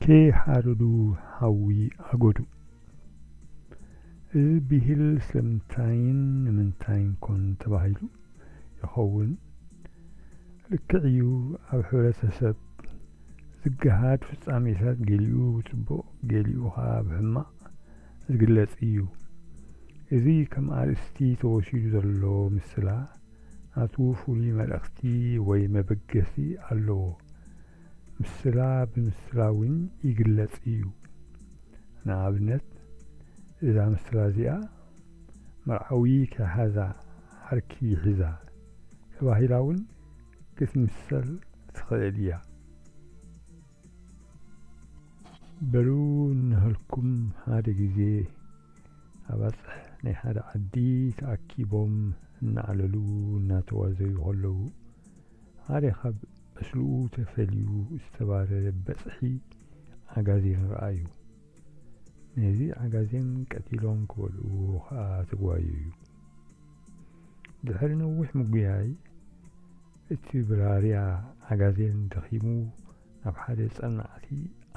ከይሓረዱ ሓዊ ኣጎዱ። እዚ ብሂል ስለምንታይን ንምንታይን ኮን ተባሂሉ ይኸውን? ልክዕ እዩ፣ ኣብ ሕብረተሰብ ዝገሃድ ፍጻሜታት ገሊኡ ብጽቡቕ ገሊኡ ኸኣ ብሕማቕ ዝግለጽ እዩ። እዚ ከም ኣርእስቲ ተወሲዱ ዘሎ ምስላ ናቱ ፍሉይ መልእኽቲ ወይ መበገሲ ኣለዎ። ምስላ ብምስላ እውን ይግለጽ እዩ። ንኣብነት፣ እዛ ምስላ እዚኣ መርዓዊ ከይሓዛ ዓርኪ ይሕዛ ተባሂላ እውን ክትምሰል ትኽእል እያ። በሉ እንሀልኩም ሓደ ግዜ ኣባጽሕ ናይ ሓደ ዓዲ ተኣኪቦም እናዕለሉ እናተዋዘዩ ከለዉ ሓደ ካብ ዕስልኡ ተፈልዩ ዝተባረረ በጽሒ ኣጋዜን ረኣዩ። ነዚ ኣጋዜን ቀቲሎም ክበልዑ ኸኣ ተጓየዩ። ድሕሪ ነዊሕ ምጉያይ እቲ ብራርያ ኣጋዜን ደኺሙ ናብ ሓደ ጸናዕቲ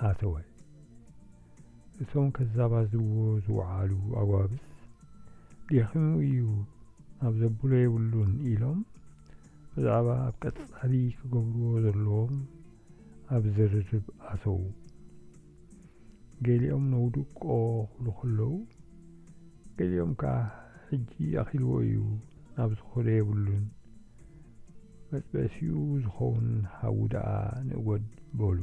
ኣተወ። እቶም ከዛባዝዎ ዝወዓሉ ኣጓብዝ ደኺሙ እዩ፣ ናብ ዘብሎ የብሉን ኢሎም ብዛዕባ ኣብ ቀጻሊ ክገብርዎ ዘለዎም ኣብ ዝርርብ ኣተዉ። ገሊኦም ነውድቆ ክብሉ ከለዉ፣ ገሊኦም ከኣ ሕጂ ኣኺልዎ እዩ፣ ናብ ዝኾዶ የብሉን፣ መጥበሲኡ ዝኸውን ሓዊ ደኣ ንእጎድ በሉ።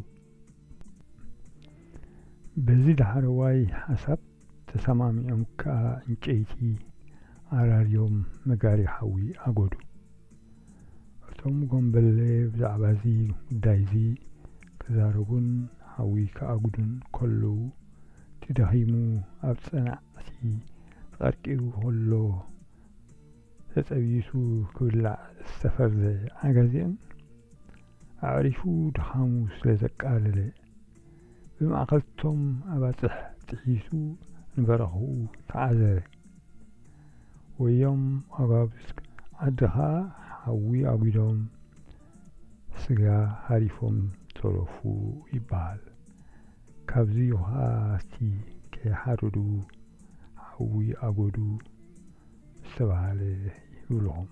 በዚ ዳሕረዋይ ሓሳብ ተሰማሚዖም ከኣ ዕንጨይቲ ኣራርዮም መጋሪ ሓዊ ኣጎዱ። እቶም ጎምበለ ብዛዕባ እዚ ጉዳይ እዚ ክዛረቡን ሓዊ ክኣጉዱን ከለዉ፣ እቲ ደኺሙ ኣብ ጸናዕቲ ተቐርቂሩ ከሎ ተጸብይሱ ክብላዕ ዝተፈርዘ ኣጋዜን ኣዕሪፉ ድኻሙ ስለ ዘቃለለ፣ ብማእከልቶም ኣባጽሕ ጥሒሱ ንበረኽኡ ተዓዘረ። ወዮም ኣጋብስ ዓዲ ኸኣ ሓዊ ኣጒዶም ስጋ ሃሪፎም ተረፉ ይበሃል። ካብዚ ኸኣ እቲ ከይሓረዱ ሓዊ ኣጎዱ ዝተባህለ ይብልኹም።